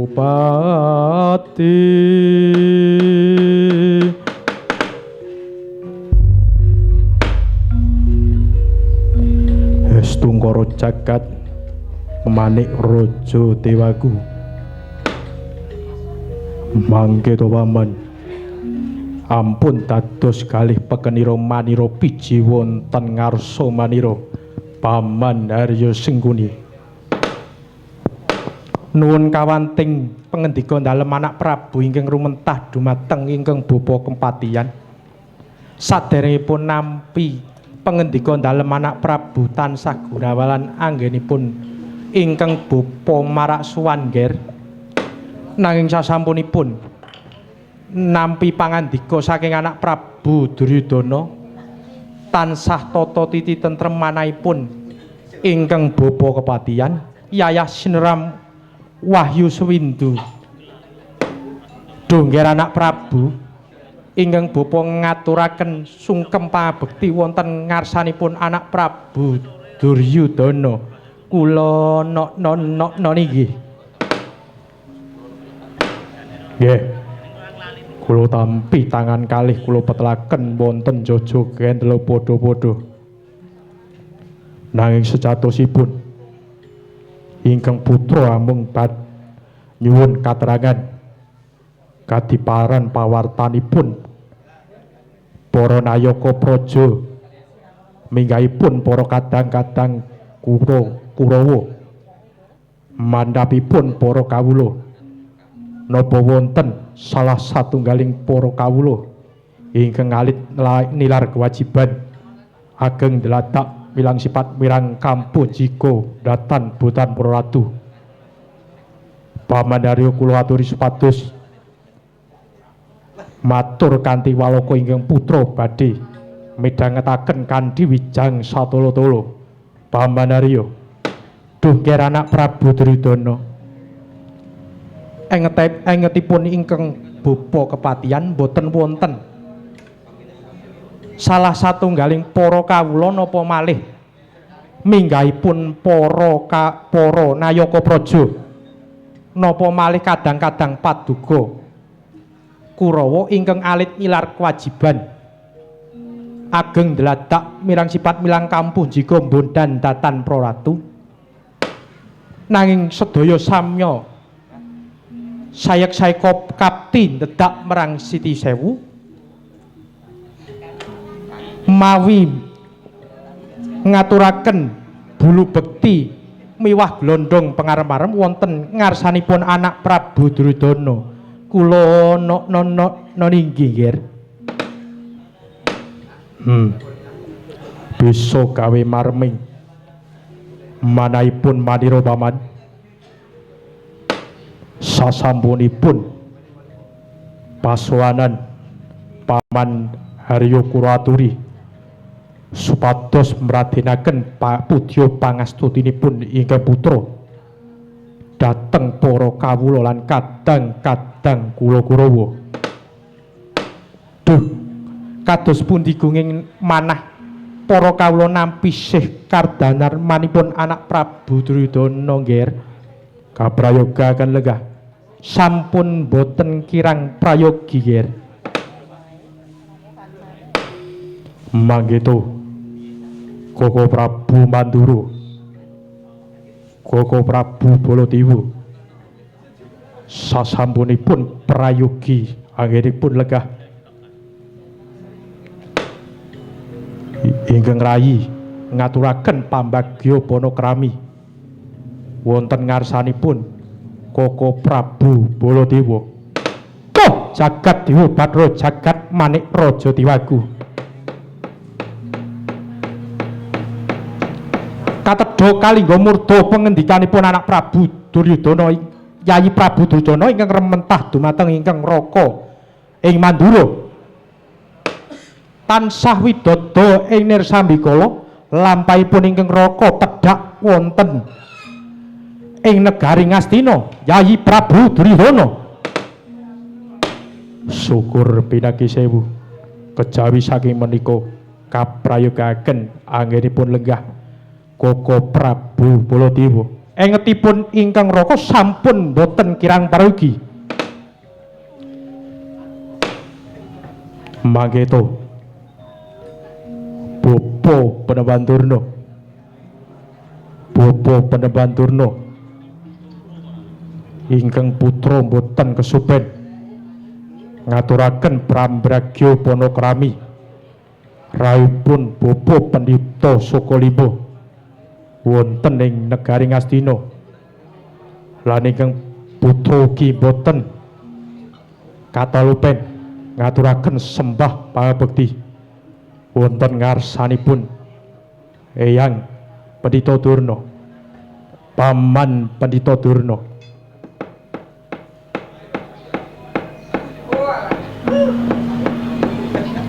Surupati. Estungkara jagat manik raja dewaku. Mangke to paman, ampun dados galih pekenira manira piji wonten ngarsa manira Paman Haryo Sengkuni. Nuwun kawanting pangendika dalem anak Prabu ingkang rumentah dumateng ingkang bapa kempatian. Saderengipun nampi pangendika dalem anak Prabu tansah gunawalan anggenipun ingkang bapa marak suwan ngger. Nanging sasampunipun nampi pangandika saking anak Prabu Duryudana tansah tata titi tentrem manahipun ingkang bapa kepatihan yayah sineram wahyu sewindu. Dongger anak Prabu ingkang bapa ngaturaken sungkem pangabekti wonten ngarsanipun anak Prabu Duryudana kula nok-nok niki. Nggih. Kula tampi tangan kalih kula petelaken wonten jaja kendela padha-padha. Nanging sejatosipun ingkang putra amung bad nyuwun katerangan kadiparan pawartanipun para nayaka praja minggahipun para kadang-kadang Kurawa mandhapipun para kawula. Napa wonten salah satunggaling para kawula ingkang alit nilar kewajiban ageng deladak milang sifat mirang kampuh jika datan butan para ratu. Paman Haryo kula aturi supados matur kanthi walaka ingkang putra badhe midhangetaken kanthi wijang satala-tala. Paman Haryo, duh nger anak Prabu Duryudana engetipun ingkang bapa kepatihan boten wonten salah satunggaling para kawula napa malih minggahipun para nayaka praja napa malih kadang-kadang paduka Kurawa ingkang alit ngilar kewajiban ageng deladak mirang sifat milang kampuh jika bondan datan praratu. Nanging sedaya samya sayek-sayeka kapti ndedak merang Siti Sewu mawi ngaturaken bulu bekti miwah glondong pengarem-arem wonten ngarsanipun anak Prabu Duryudana kula nok-nok ninggi nggih. Bisa gawe marming manahipun manira paman. Sasampunipun pasowanan Paman Haryo kula aturi supados mradenaken pudya pangastutinipun ingkang putra dhateng para kawula lan kadang-kadang kula Kurawa. Duh, kados pundi gunging manah para kawula nampi sih kardanarmanipun anak Prabu Duryudana nggih. Kaprayoga akan legah. Sampun boten kirang prayogi nggih. Manggeto Koko Prabu Mandura, Koko Prabu Baladewa sasampunipun prayogi anggenipun legah ingkang rayi ngaturaken pambagya panakrami wonten ngarsanipun Koko Prabu Baladewa. Toh jagat dewa bathara jagat manik raja dewaku. Katedha kalingga murda pengendikanipun anak Prabu Duryudana Yayi Prabu Duryudana ingkang rementah dumateng ingkang raka ing Mandura. Tansah widodo ing nirsambikala lampahipun ingkang raka tedhak wonten ing negari Ngastina Yayi Prabu Duryudana. Syukur pinaki sewu kejawi saking menika kaprayogaken anggenipun lenggah Koko Prabu Baladewa. Engetipun ingkang raka sampun boten kirang prayogi. Mangke to Bapa Panembahan Durna, Bapa Panembahan Durna ingkang putra boten kesupen ngaturaken prambragya panakrami rawuhipun Bapa Pandhita Sukalima wonten ing negari Ngastina lan ingkang putra ugi boten katalupen ngaturaken sembah pangabekti wonten ngarsanipun Eyang Pandhita Durna, Paman Pandhita Durna.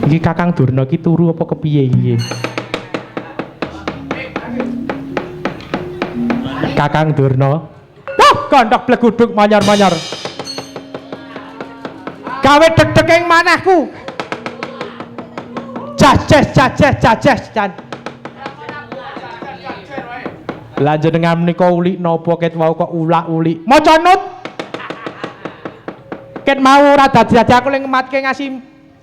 Iki Kakang Durna iki turu apa kepiye iki? Kakang Durna. Wah, gondok bleguduk manyar-manyar. Gawe deg-deg ing manahku. Jajes jajes jajes jan. Lah jenengan menika ulik napa ket wau kok ulak-ulik? Maca nut. Ket mau ora dadi-dadi aku ling ngematke ngasih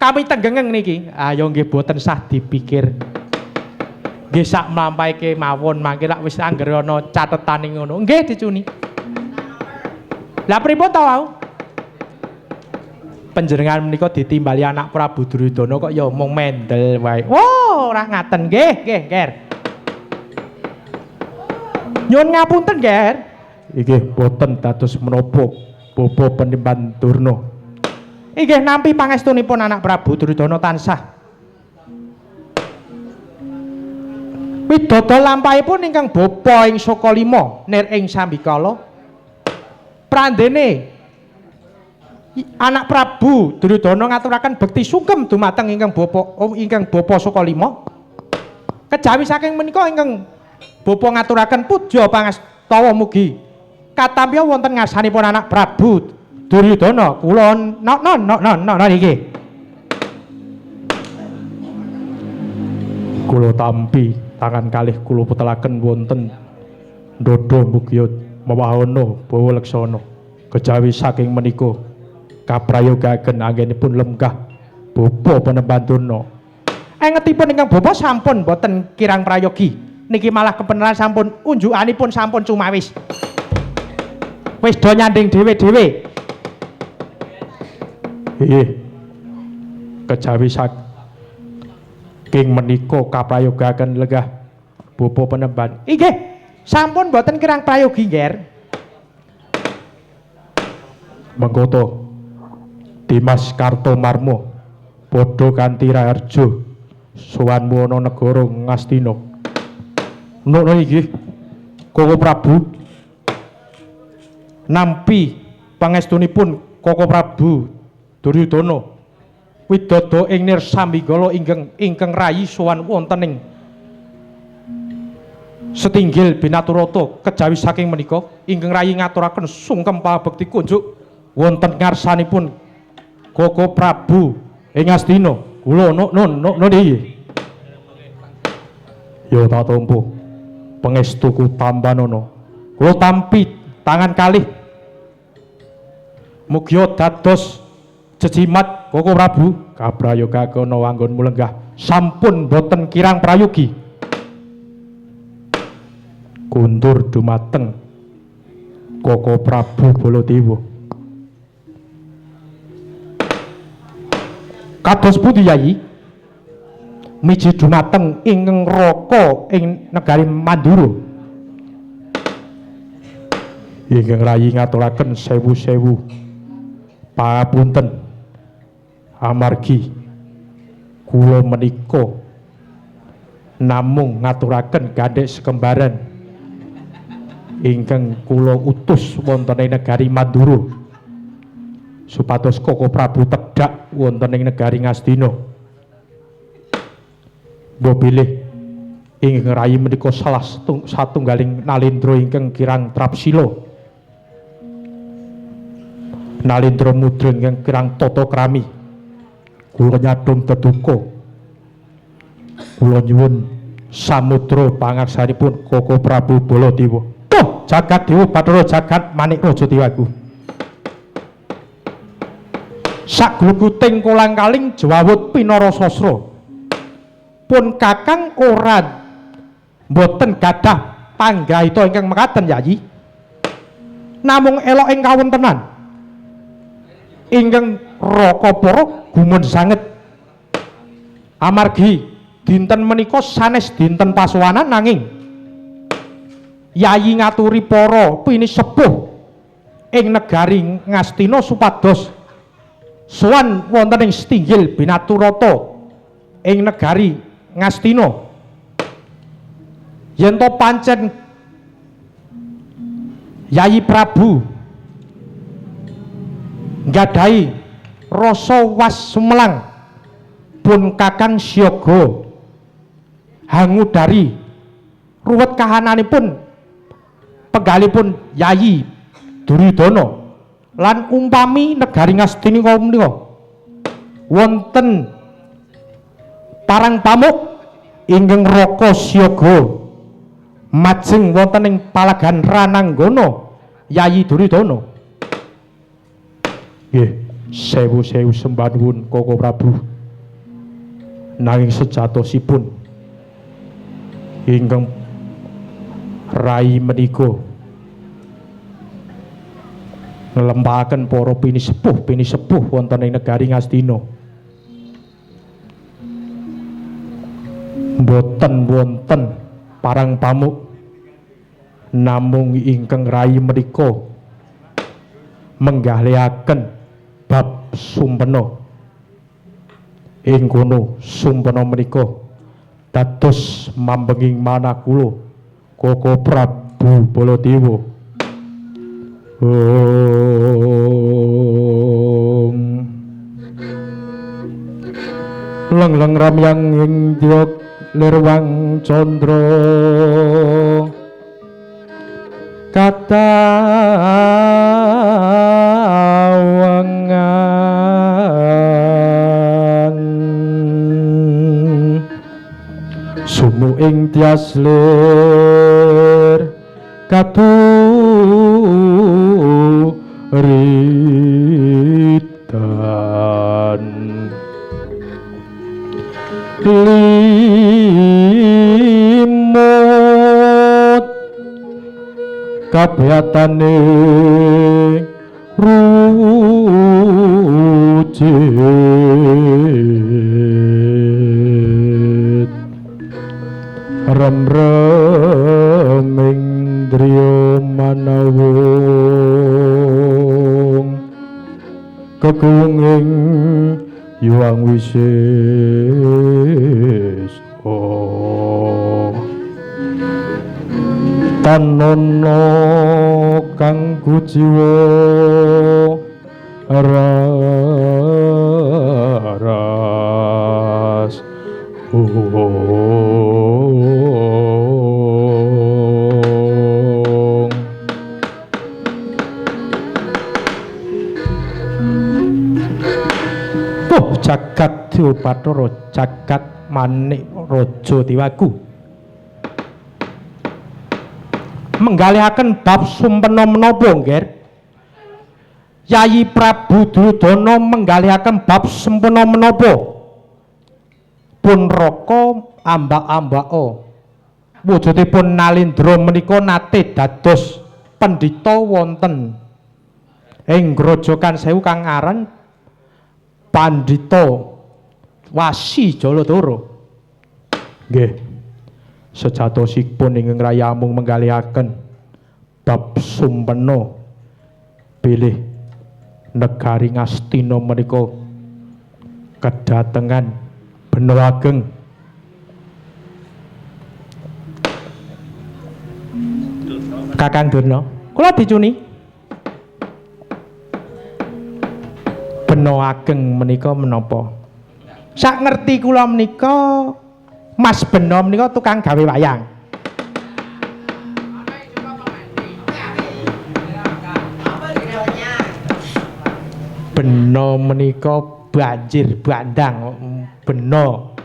kami tenggengeng niki. Ayo nggih boten sah dipikir. Nggih sak mlampahe mawon mangke lak wis anggere ana catetane ngono. Nggih dicuni. Lah pripun ta wau? Panjenengan menika ditimbali anak Prabu Duryudana kok ya mung mendel wae. Oh, ora ngaten nggih, nggih, Ger. Nyuwun ngapunten, Ger. Inggih boten dados menapa Bapa Panembahan Durna. Inggih nampi pangestunipun anak Prabu Duryudana tansah widodo lampahipun ingkang bapa ing Sukalima nir ing sambikala. Prandene anak Prabu Duryudana ngaturaken bekti sungkem dumateng ingkang bapa ingkang bapa Sukalima. Kejawi saking menika ingkang bapa ngaturaken puja pangastawa mugi katampi wonten ngarsanipun anak Prabu Duryudana. Kula nok nok nok nok nok iki. Kula tampi tangan kalih kula petelaken wonten ndodha mugi mewahana bawa leksana. Kejawi saking menika kaprayogaken anggenipun lenggah Bapa Panembahan Durna. Engetipun ingkang bapa sampun boten kirang prayogi. Niki malah kebenaran sampun unjukanipun sampun cumawis. Wis do nyanding dhewe-dhewe. Nggih. Kejawi saking menika kaprayogaken lenggah Bapa Panembahan. Inggih, sampun boten kirang prayogi, Nger. Mengko to Dimas Kartomarmo padha kanthi raharja sowan wana negara Ngastina. Ngono inggih Koko Prabu. Nampi pangestunipun Koko Prabu Duryudana widodo ing nir sambikala ingkang rayi sowan wonten ing setinggil Binaturata. Kejawi saking menika ingkang rayi ngaturaken sungkem pabekti kunjuk wonten ngarsanipun Koko Prabu ing Ngastina. Kula nok nok nok iki. Ya tak tampa pangestuku tampanana. Kula tampi tangan kalih mugia dados jejimat Koko Prabu. Kaprayoga kana anggonmu lenggah sampun boten kirang prayogi. Kundur dumateng Koko Prabu Baladewa. Kados pundi Yayi? Miji dumateng ingkang raka ing negari Mandura. Ingkang rayi ngaturaken sewu-sewu pangapunten amargi kula menika namung ngaturaken gandhek sekembaran ingkang kula utus wonten ing negari Mandura supados Koko Prabu tedhak wonten ing negari Ngastina. Mbok bilih ingkang rayi menika salah satunggaling nalendra ingkang kirang trapsila, nalendra mudra ingkang kirang tata krami. Kula nyadong teduka, kula nyuwun samudra pangaksanipun Koko Prabu Baladewa. Tuh, Jagat Dewa Bathara jagat Manik Raja Dewaku. Sagluguting kolang-kaling jewawut pinara sasra. Pun Kakang ora mboten gadah panggahita ingkang mekaten Yayi. Namung elok ing kawontenan ingkang raka para gumun sanget. Amargi dinten menika sanes dinten pasowanan nanging Yayi ngaturi para pinisepuh ing negari Ngastina supados sowan wonten ing setinggil binaturata ing negari Ngastina. Yen to pancen Yayi Prabu nggadahi rasa was sumelang, pun Kakang siaga hangudari ruwet kahananipun penggalipun Yayi Duryudana lan umpami negari Ngastina menika wonten parang pamuk ingkang raka siaga majeng wonten ing palagan Rananggana Yayi Duryudana. Nggih, sewu-sewu sembah nuwun Koko Prabu. Nanging sejatosipun ingkang rai menika nglempahaken para pinisepuh wonten ing negari Ngastina. Mboten wonten parang pamuk, namung ingkang rai menika menggalihaken bab sumpena. Ing kono sumpena menika dados mambenging manah kula Koko Prabu Baladewa. Om leng-leng ramyang ing dyok lirwang candra katawangan sumu ing tias lir katuritan limut kabeyatane rucit rem-rem ing driya manawung kekunging yuang wisesa tanono kang kujiwa raras. Oh, jagat Dewa Bathara jagat Manik Raja Dewaku menggalihaken bab sumpena menapa nggih? Yayi Prabu Duryudana menggalihaken bab sempena menapa? Pun raka ambak-ambaka wujudipun Nalindra menika nate dados pendhita wonten ing Grojogan Sewu kang aran Pandhita Wasi Jaladara. Nggih. Sejatosipun ingkang raya amung menggalihaken bab sumpena bilih negari Ngastina menika kedatengan bena ageng. Kakang Durna, kula dicuni. Bena ageng menika menapa? Sak ngerti kula menika Mas Bena menika tukang gawe wayang. Bena menika banjir bandang. Bena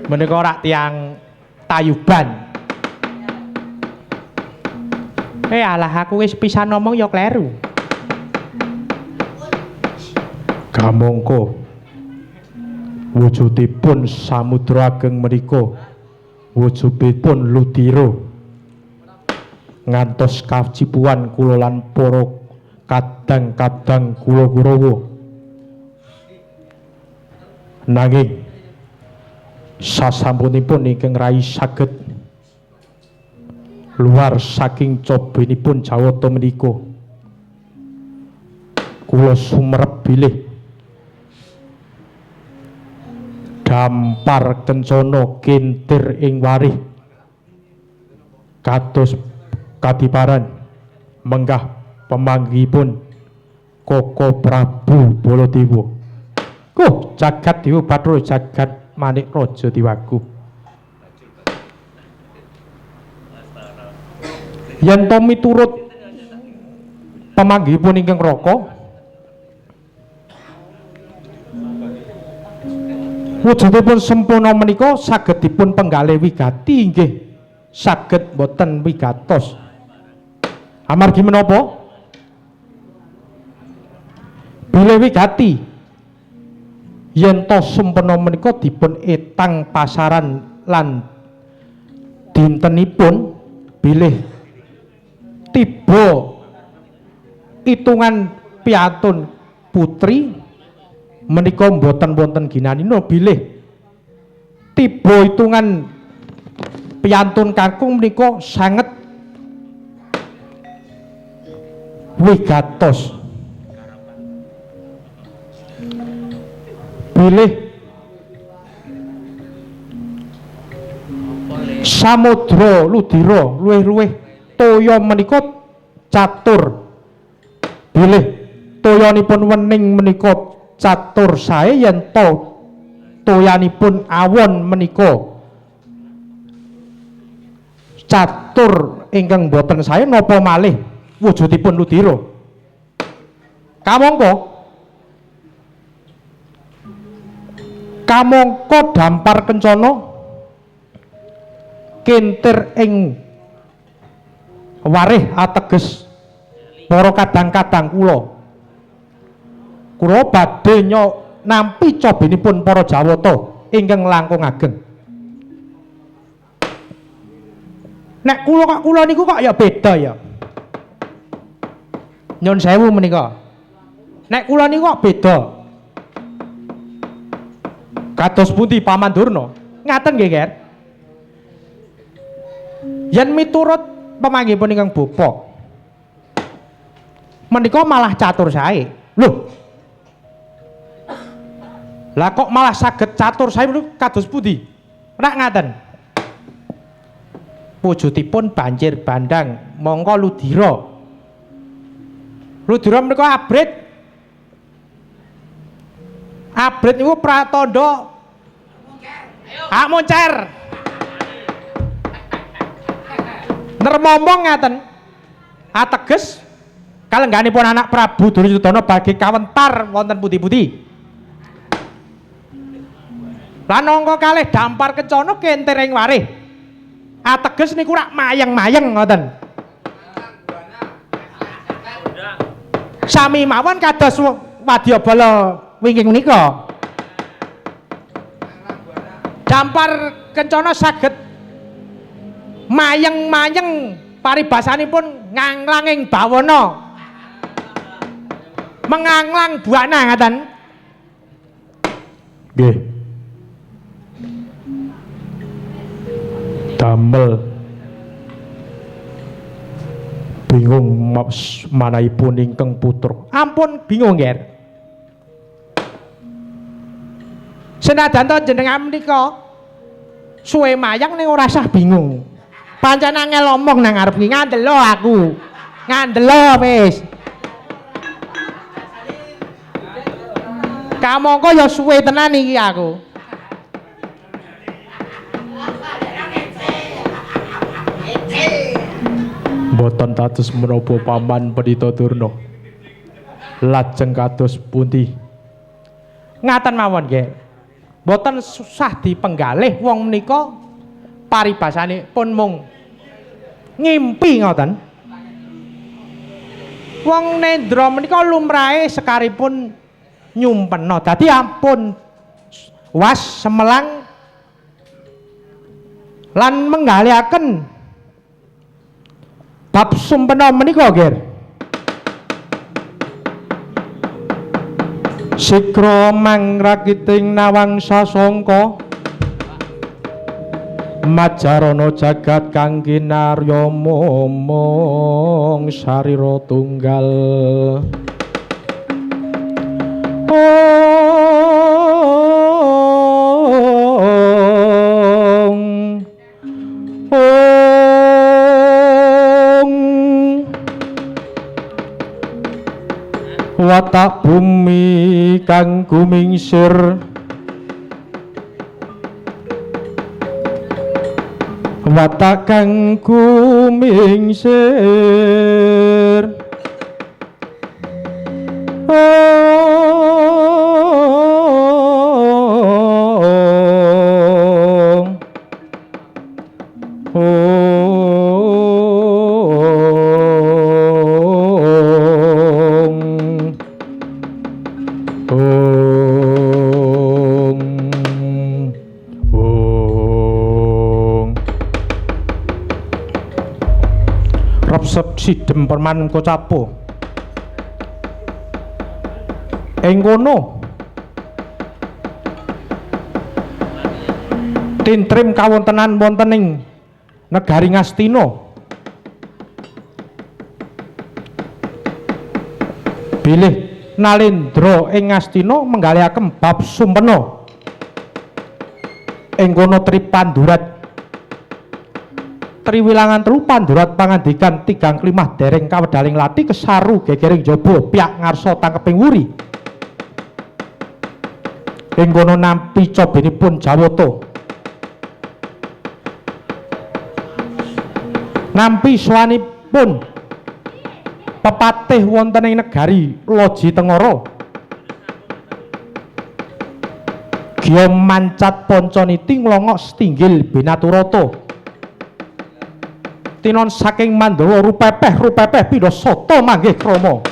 menika rak tiyang tayuban. Alah aku wis pisan ngomong ya kleru. Kamangka wujudipun samudra ageng menika wujudipun ludira ngantos kacipuan kula lan para kadang-kadang kula Kurawa. Nanging sasampunipun ingkang rai saged luar saking cobinipun Jawata menika kula sumerep bilih dampar kencana kintir ing warih kados kadiparan menggah pemanggihipun Koko Prabu Baladewa. Kuh jagat dewa bathara jagat manik raja diwaku. Yen to miturut pemanggihipun ingkang Raka, wujudipun sempurna menika saged dipun penggalih wigati inggih saged boten wigatos. Amargi menapa? Bilih wigati yen to sempurna menika dipun etang pasaran lan dintenipun bilih tiba hitungan piantun putri menika mboten wonten ginanina bilih tiba hitungan piantun kakung menika sanget wigatos. Bilih samudra ludira luwih-luwih toya menika catur, bilih toyanipun wening menika catur sae yen to toyanipun awon menika catur ingkang boten sae napa malih wujudipun ludira. Kamangka kamangka dampar kencana kintir ing warih ateges para kadang-kadang kula. Kula badhe nampi cobinipun para Jawata ingkang langkung ageng. Nek kula kok kula niku kok ya beda ya. Nyun sewu menika. Nek kula niku kok beda. Kados pundi Paman Durna? Ngaten nggih, Ger. Yen miturut pemanggihipun ingkang bapa menika malah catur sae. Lho. Lah kok malah saged catur sae niku kados pundi? Nek ngaten. Wujudipun banjir bandang mongko ludira. Ludira menika abrit. Abrit niku pratandha hak moncer. Nermomong ngaten. Ateges kalengganipun anak Prabu Duryudana badhe kawentar wonten pundi-pundi. Lan angka kalih dampar kencana kentir ing warih. Ateges niku rak mayeng-mayeng ngoten. Sami mawon kados wadyabala wingking menika. Dampar kencana saged mayeng-mayeng paribasanipun nganglanging bawana. Menganglang buana ngaten. Nggih. Damel bingung manahipun ingkang putra. Ampun bingung, Ger. Senajan to jenengan menika suwe mayang ning ora sah bingung. Pancen angel omong nang ngarep iki ngandelo aku. Ngandelo wis. Kamangka ya suwe tenan iki aku. Mboten dados menapa Paman Pendhita Durna. Lajeng kados pundi? Ngaten mawon nggih. Mboten susah dipenggalih wong menika paribasane pun mung ngimpi ngoten. Wong nendra menika lumrahe sekaripun nyumpena. Dadi ampun was semelang lan menggalihaken bab sumpena menika, Ger. Sikra mangrakiting nawang sasongko majarana jagat kang kinarya mung sarira tunggal. Ong ong watak bumi kang gumingsir watak kang gumingsir ong ong ong ong. Repsep sidem perman kocapo ing kono tintrim kawontenan wonten ing negari Ngastina. Bilih Nalendra ing Ngastina menggalihaken bab sumpena ing kono Tripandurat Triwilangan telu pandurat pangandikan tigang klimah dereng kawedaling lati kesaru gegering jaba piak ngarsa tangkeping wuri. Ing kono nampi cobenipun Jawata. Nampi sowanipun pepatih wonten ing negari Loji Tengara. Giya mancat pancaniti nglongok setinggil binaturata. Tinon saking Mandawa rupepeh rupepeh pindha sata manggih krama.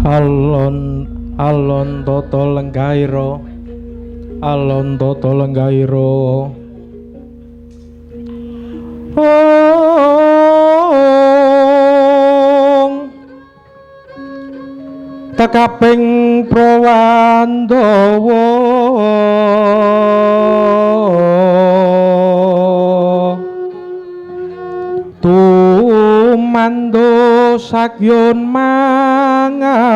Alon alon tata lenggaira, alon tata lenggaira. Ong Kekaping Prawandawa tumando sakyun mangarsa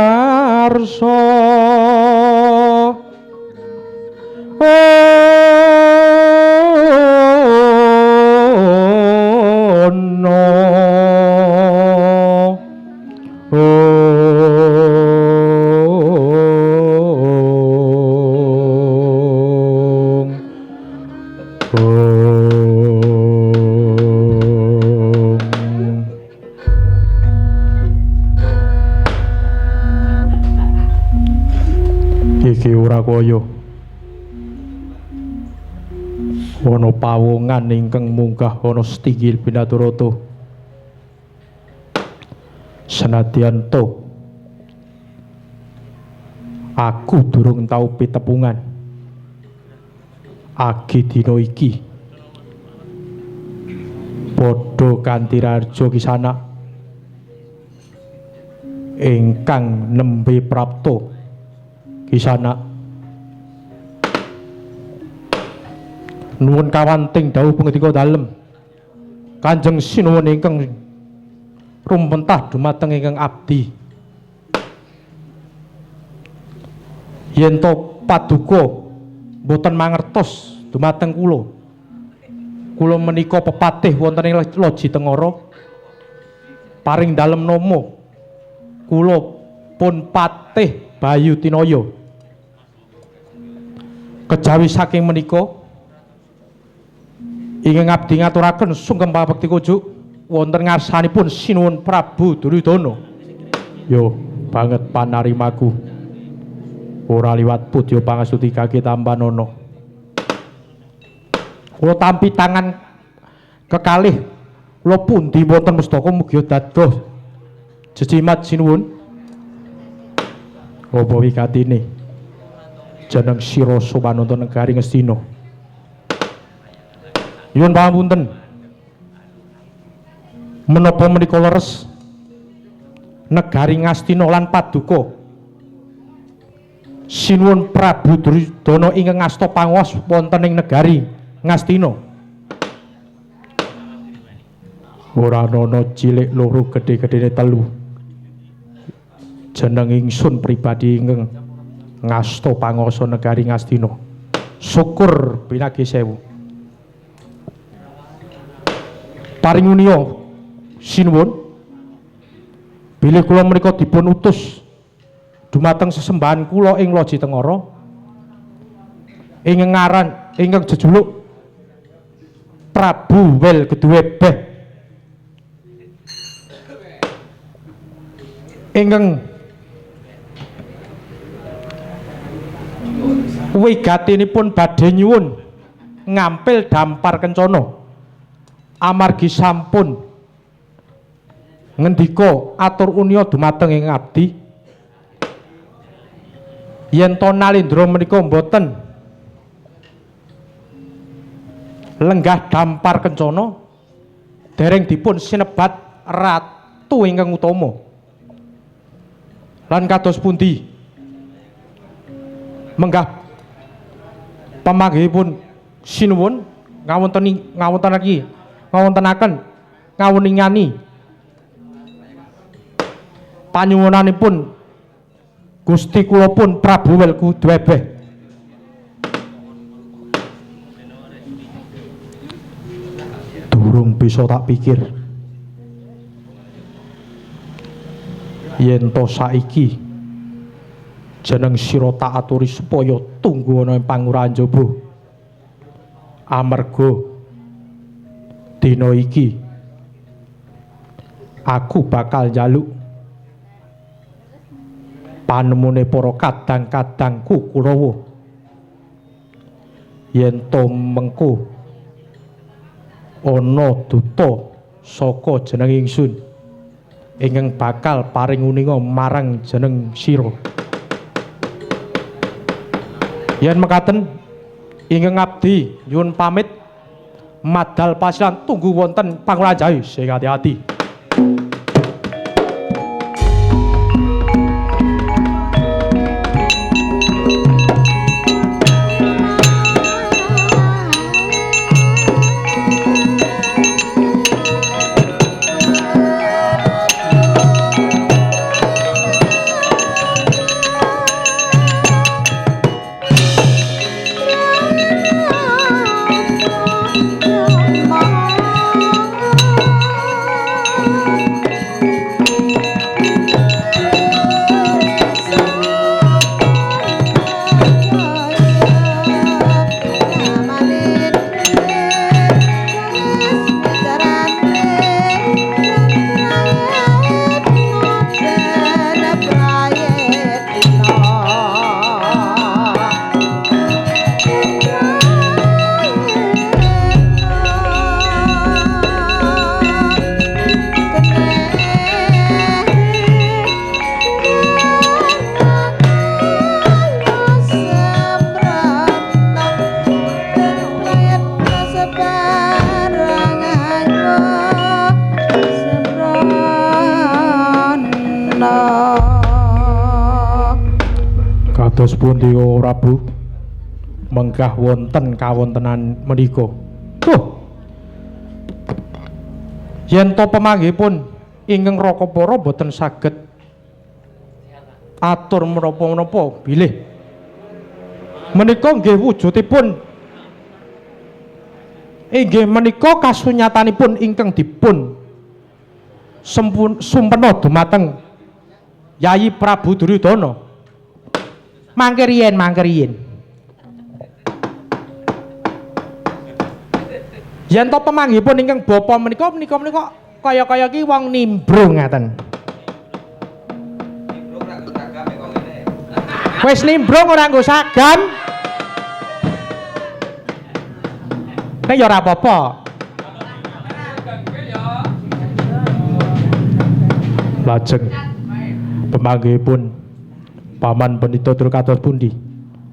Iki ora kaya ana pawongan ingkang munggah ana setinggil Binaturata. Senadyan to aku durung tau pitepungan agi dina iki padha kanthi raharja kisana ingkang nembe prapta kisana. Nuwun kawanting dawuh pangendika dalem Kanjeng Sinuwun ingkang rumpentah dumateng ingkang abdi. Yen to paduka mboten mangertos dumateng kula. Kula menika pepatih wonten ing Loji Tengara. Paring dalem nama kula pun Patih Bayu Tinaya. Kejawi saking menika ingkang abdi ngaturaken sungkem pabekti kujuk wonten ngarsanipun Sinuwun Prabu Duryudana. Yo banget panarimaku. Ora liwat pudya pangastuti kaki tampanana. Kula tampi tangan kekalih kula pundi wonten mustaka mugi dados jejimat sinuwun. Apa wigatine jeneng sira sowan wonten negari Ngastina. Nyuwun pangapunten. Menapa menika leres negari Ngastina lan paduka Sinuwun Prabu Duryudana ingkang ngasta panguwas wonten ing negari Ngastina. Ora ana cilik loro gedhe-gedhene telu. Jeneng ingsun pribadi ingkang ngasta panguwasa negari Ngastina. Syukur pinagi sewu. Paringuniya sinuwun bilih kula menika dipun utus dumateng sesembahan kula ing Loji Tengara ingkang ngaran ingkang jejuluk Prabu Wel Geduwebeh ingkang wigatinipun badhe nyuwun ngampil dampar kencana amargi sampun ngendika atur unya dumateng ing abdi yen to nalindra menika mboten lenggah dampar kencana dereng dipun sinebat ratu ingkang utama. Lan kados pundi menggah pamanggihipun sinuwun ngawonten ngawontenaki ngawontenaken ngawuningani panyuwunanipun Gusti kula pun Prabu Wel Geduwebeh. Durung bisa tak pikir yen to saiki jeneng sira tak aturi supaya tunggu ana ing pangurahan jaba amarga dina iki aku bakal njaluk panemune para kadang-kadangku Kurawa yen to mengko ana duta saka jeneng ingsun ingkang bakal paring uninga marang jeneng sira. Yen mekaten ingkang abdi nyuwun pamit madal pasilan tunggu wonten pangurahan jawi sing ati-ati. Kados pundi Prabu menggah wonten kawontenan menika. Huh. Yen to pemanggihipun ingkang Rakapara boten saged atur menapa-menapa bilih menika nggih wujudipun inggih menika kasunyatanipun ingkang dipun sumpena dumateng Yayi Prabu Duryudana. Mangke riyen, mangke riyen. Yen to pemanggihipun ingkang bapa menika menika menika kaya-kaya ki wong nimbrung ngaten. Wis nimbrung ora nggo sagam. Nek ya ora apa-apa. Lajeng pemanggihipun Paman Pendhita kados pundi?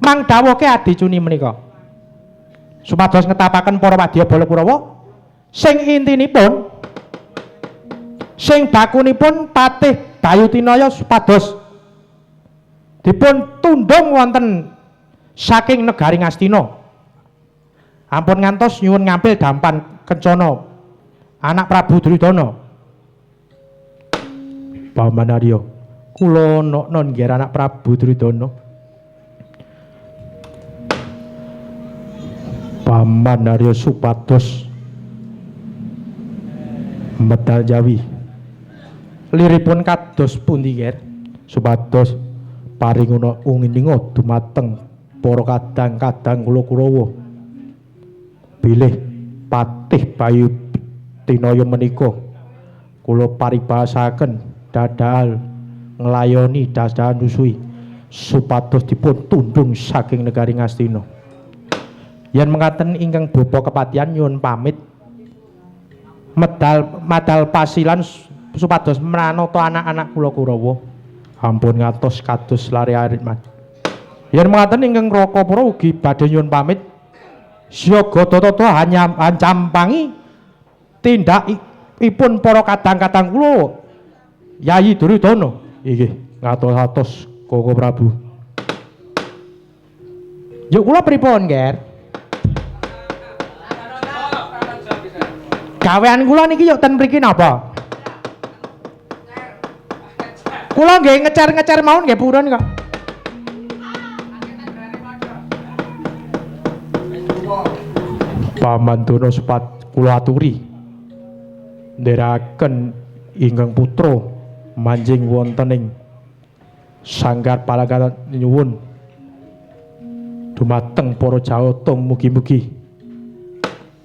Mang dawuhke adicuni menika. Supados ngetapaken para wadya bala Kurawa sing intinipun sing bakunipun Patih Bayutinaya supados dipun tundhung wonten saking negari Ngastina. Ampun ngantos nyuwun ngampil dampan kencana anak Prabu Duryudana. Paman Arya, kula nokno nggih anak Prabu Duryudana. Paman Arya supados medal jawi. Liripun kados pundi, Ger? Supados paringuna ungininga dumateng para kadang-kadang kula Kurawa. Bilih Patih Bayutinaya menika kula paribasaken dadal nglayoni dadal nusui supados dipun tundhung saking negari Ngastina. Yen mekaten ingkang bapa kepatihan nyuwun pamit medal madal pasilan supados mranata anak-anak kula Kurawa. Ampun ngantos kados lare arit man. Yen mekaten ingkang Rakapara ugi badhe nyuwun pamit siaga tata hancampangi tindakipun para kadang-kadang kula Yayi Duryudana. Inggih, ngatos-atos Koko Prabu. Yuk kula pripun, Ger? Gawean kula niki yuk ten mriki napa? Kula nggih ngecer-ngecer mawon nggih purun kok. Paman Dono sepat kula aturi ndherekaken ingkang putra manjing wonten ing sanggar palangkaran nyuwun dumateng para jawata mugi-mugi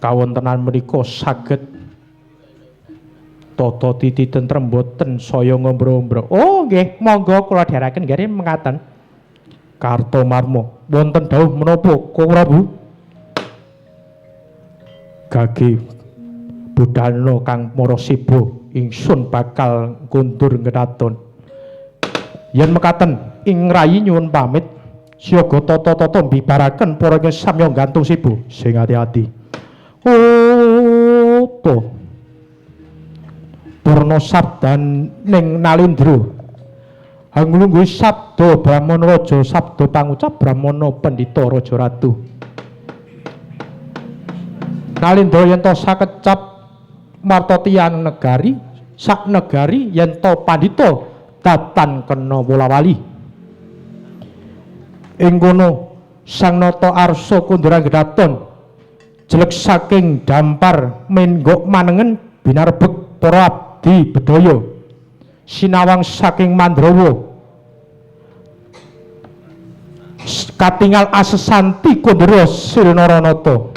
kawontenan menika saged tata titi tentrem boten saya ngombro-ombro. Oh nggih, monggo kula dherekaken nggih mekaten. Kartomarma wonten dawuh menapa Koko Prabu? Gage budalna kang mara siba ingsun bakal kundur ngedaton. Yen mekaten ing rayi nyuwun pamit siaga tata-tata mbibaraken para ingkang samya gantung siba sing ati-ati. Oh to. Purna sabdan ning Nalindra. Hanglungguh sabda Brahmana raja sabda pangucap Brahmana pendhita raja ratu. Nalindra yen to sakecap marta tiyang negari sak negari yen to pandhita datan kena wolawali. Ing kono Sang Nata Arsa kundurang gedaton jelek saking dampar menggok manengen binarbek para abdi bedaya sinawang saking Mandrawa katingal asesanti kundura Silnaranata.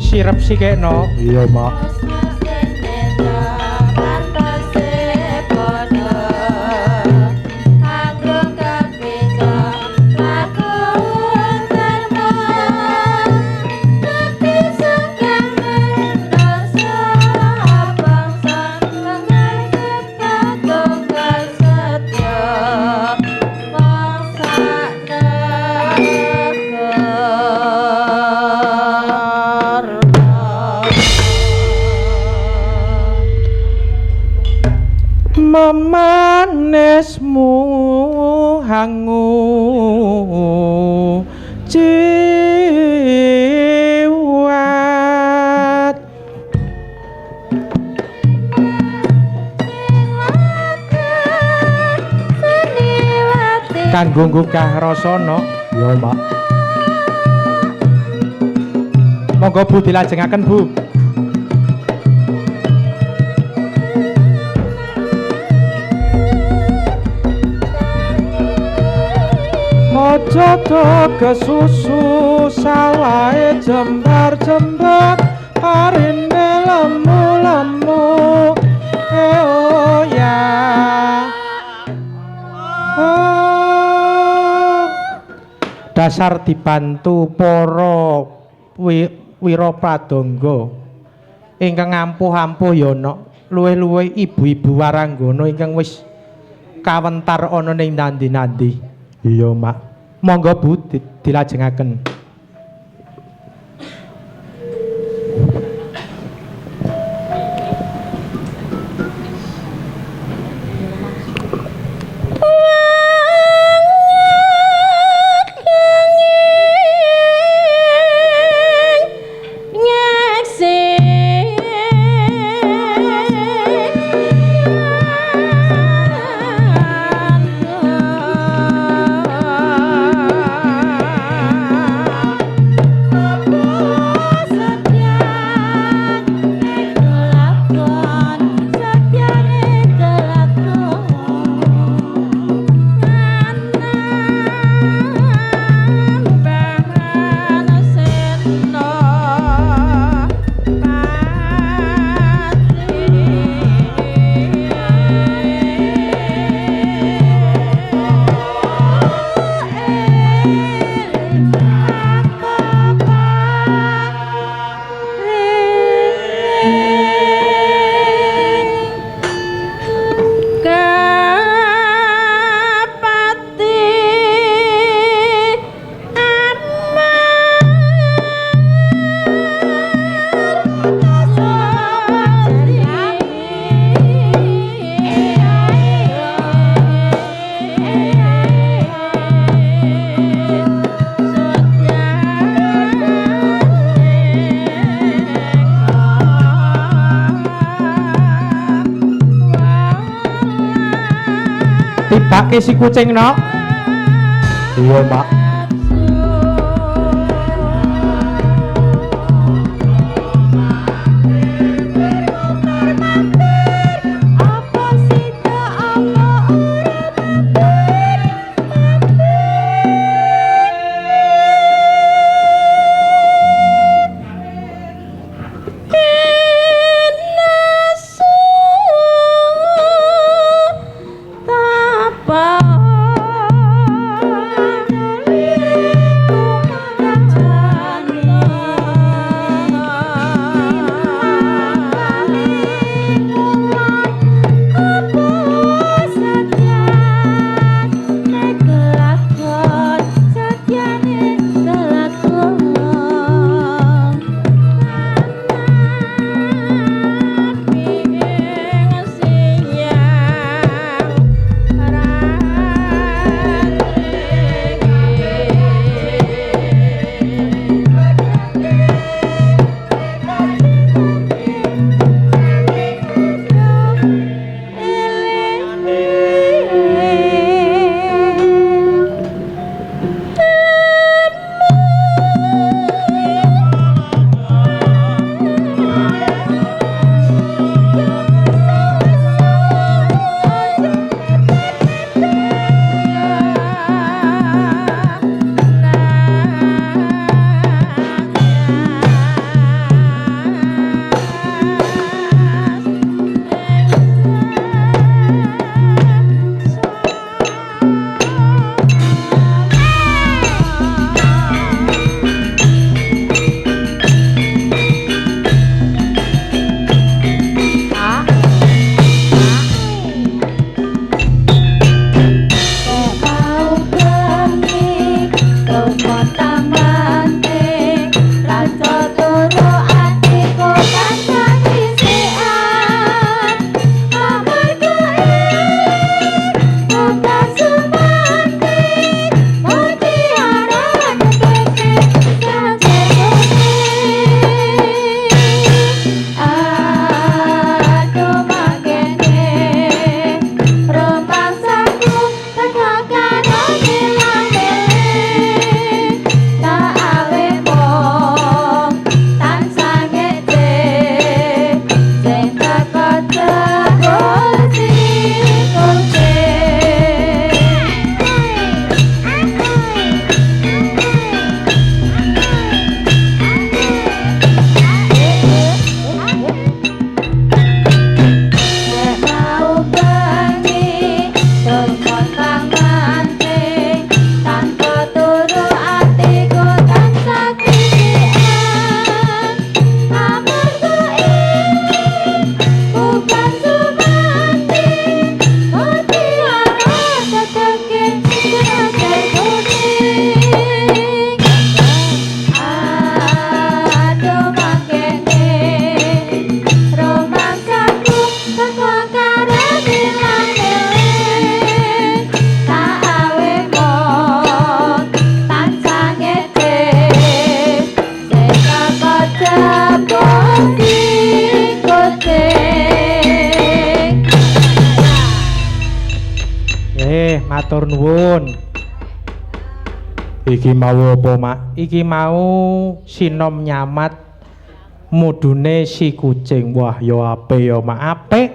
Sirep sikekno. Iya, Mak. Memanesmu hangu jiwat kanggo nggugah rasana. Iya, Mak. Monggo Bu dilajengaken, Bu. Aja do kesusu sawahe jembar-jembar parine lemu-lemu eo ya. Oh. Dasar dibantu para wirapradangga ingkang ampuh-ampuh ya nok luwih-luwih ibu-ibu waranggana ingkang wis kawentar ana ning nandi-nandi. Iya, Mak. Monggo Bu dilajengaken. Tibake si kucing nok. Iya, Mak. Matur nuwun. Iki mau apa, Mak? Iki mau sinom nyamat mudune si kucing. Wah, ya apik ya, Mak. Apik.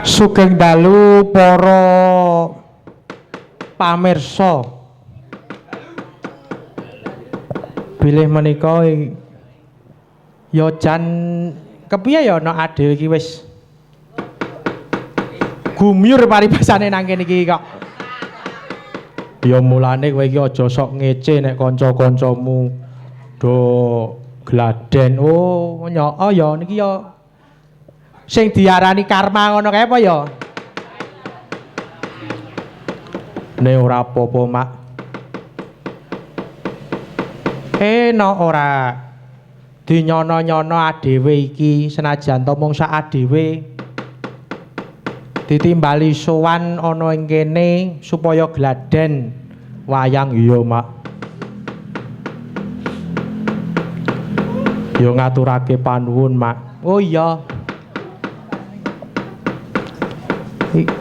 Sugeng dalu para pamirsa. Bilih menika ya jan kepiye ya ana adewe iki wis gumyur paribasane nang kene iki kok. Ya mulane kowe iki aja sok ngece nek kanca-kancamu do gladen. Oh, nyok ya niki ya sing diarani karma ngono kae apa ya? Nek ora apa-apa, Mak. Nok ora dinyono-nyono adewe iki senajan to mung sak adewe ditimbali sowan ana ing kene supaya gladen wayang. Iya, Mak. Ya ngaturake panuwun, Mak. Oh iya.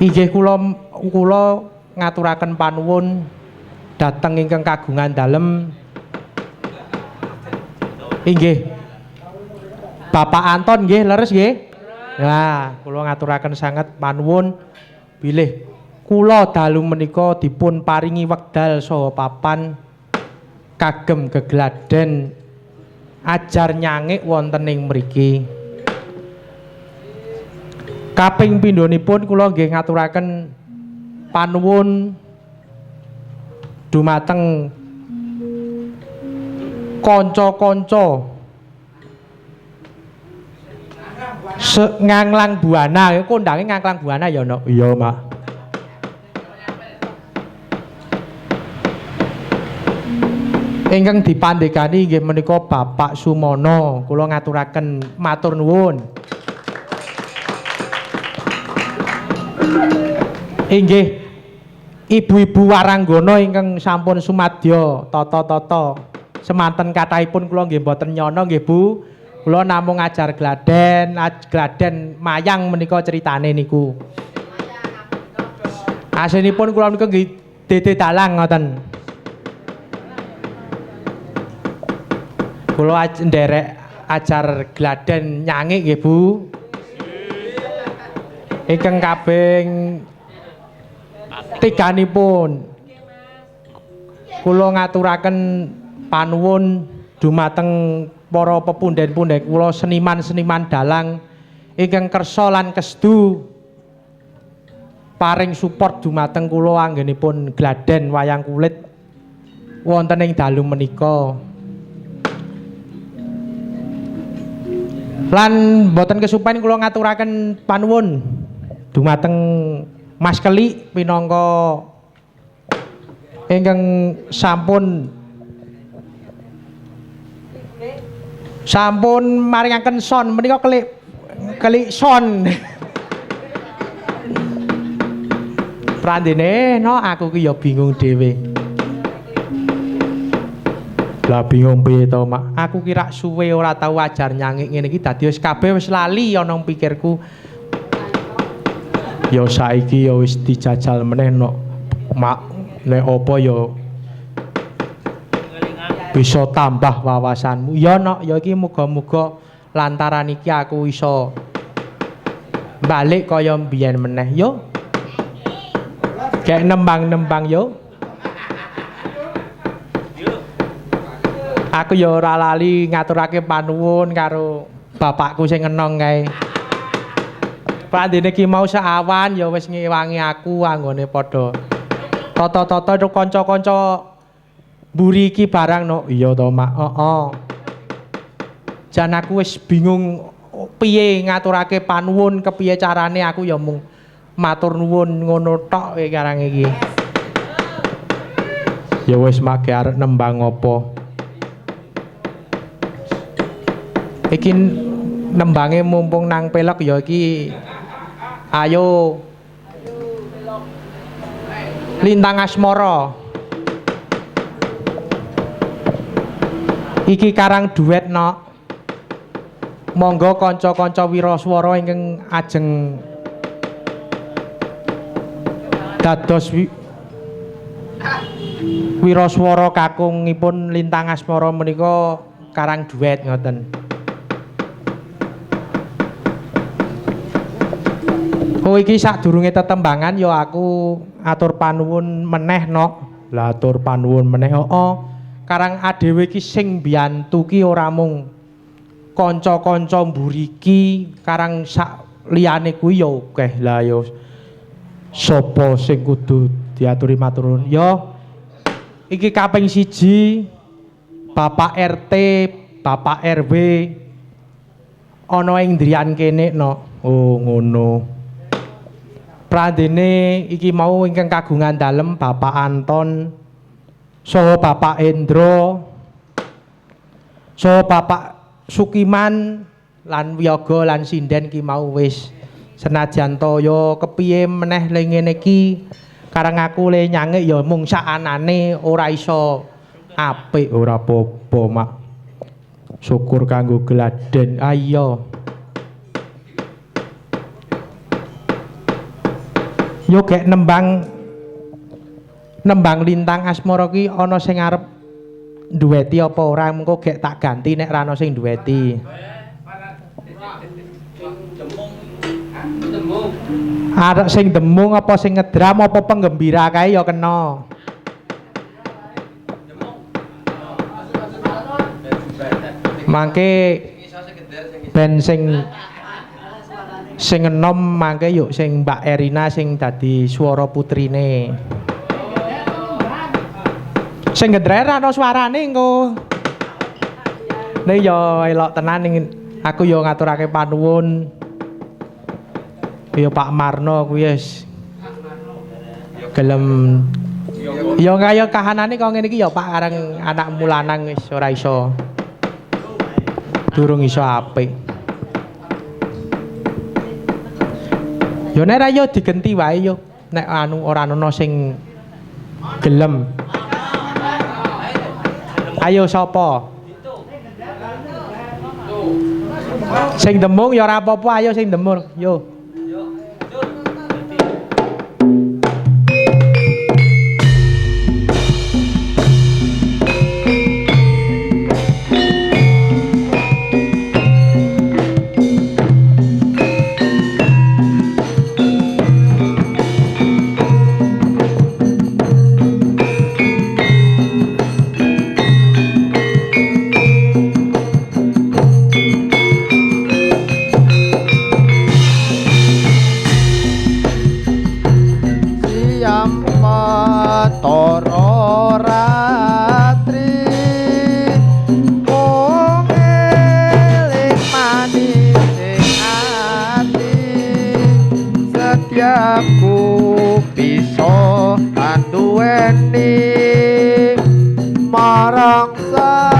Inggih kula ngaturaken panuwun dhateng ingkang kagungan dalem. Inggih. Bapak Anton nggih, leres nggih? Nah, kula ngaturaken sanget panuwun bilih kula dalu menika dipun paringi wekdal saha papan kagem gegladen ajar nyangik wonten ing mriki. Kaping pindhonipun kula nggih ngaturaken panuwun dumateng kanca-kanca Nganglang Buana, kondange Nganglang Buana ya, Nok? Iya, Mak. Ingkang dipandhegani inggih menika Bapak Sumono. Kula ngaturaken matur nuwun. Inggih ibu-ibu waranggana ingkang sampun sumadya tata-tata semanten kathahipun kula nggih mboten nyono nggih, Bu. Kula namung ajar gladen, gladen mayang menika critane niku. Aslinipun kula niku nggih dede dalang ngoten. Kula nderek ajar gladen nyangik nggih, Bu. Ingkang kaping tiganipun kula ngaturaken panuwun dumateng para pepunden-punden kula seniman-seniman dalang ingkang kersa lan kestu paring support dumateng kula anggenipun gladen wayang kulit wonten ing dalu menika. Lan boten kesupen kula ngaturaken panuwun dumateng Mas Kelik pinangka ingkang sampun maringaken son menika kelik son. Prandene no aku ki ya bingung dhewe. Lah bingung piye to, Mak? Aku ki rak suwe ora tau ajar nyangik ngene iki dadi wis kabeh wis lali ana pikirku. Ya saiki ya wis dijajal meneh nok, Mak. Nek apa ya bisa tambah wawasanmu. Ya nok, ya iki muga-muga lantaran iki aku iso balik kaya mbiyen meneh yo. Kayak nembang-nembang yo. Aku ya ora lali ngaturake panuwun karo bapakku sing ngenong kae. Pandene ki mau seawan ya wis ngewangi aku anggone padha tata-tata itu kanca-kanca mburi iki barang no. Iya to, Mak. Heeh. Jan aku wis bingung piye ngaturake panuwun, kepiye carane aku ya mung matur nuwun ngono tok karang iki. Ya wis make arek nembang apa. Iki nembange mumpung nang pelok ya iki. Ayo Lintang Asmara. Iki karang duet nok. Monggo kanca-kanca wiraswara ingkang ajeng Dados wiraswara kakungipun Lintang Asmara menika karang duet ngoten. Oh iki sadurunge tetembangan ya aku atur panuwun meneh nok. Lah atur panuwun meneh heeh. Karang adewe iki sing mbiyantu ki ora mung kanca-kanca mburi ki, karang sak liyane kuwi ya akeh. Lah ya sapa sing kudu diaturi matur nuwun? Ya iki kaping 1 Bapak RT, Bapak RW ana ing ndrian kene nok. Oh ngono. Prandene iki mau ingkang kagungan dalem Bapak Anton saha Bapak Endro saha Bapak Sukiman lan wiyaga lan sinden ki mau wis senajan to ya kepiye meneh le ngene iki karang aku le nyangik ya mung sakanane ora iso apik. Ora apa-apa mak, syukur kanggo gladen. Ayo yo gek nembang Lintang Asmara ki ana sing arep duweti apa ora, mengko gek tak ganti nek ra ana sing duweti. Arek sing demung apa sing ngedram apa penggembira kae ya kena. Mangke ben sing enom mangke yuk sing Mbak Erina sing dadi swara putrine. Sing gendrer ana suarane engko. Ning ya elok tenan ning aku ya ngaturake panuwun. Ya Pak Marno kuwi wis gelem. Ya kaya kahanane kok ngene iki ya Pak, areng anakmu lanang wis ora iso. Durung iso apik. Ya nek ra yo digenti wae yo nek anu ora ana sing gelem. Ayo sapa? Sing demung ya ora apa-apa, ayo sing demung yo. Marang sa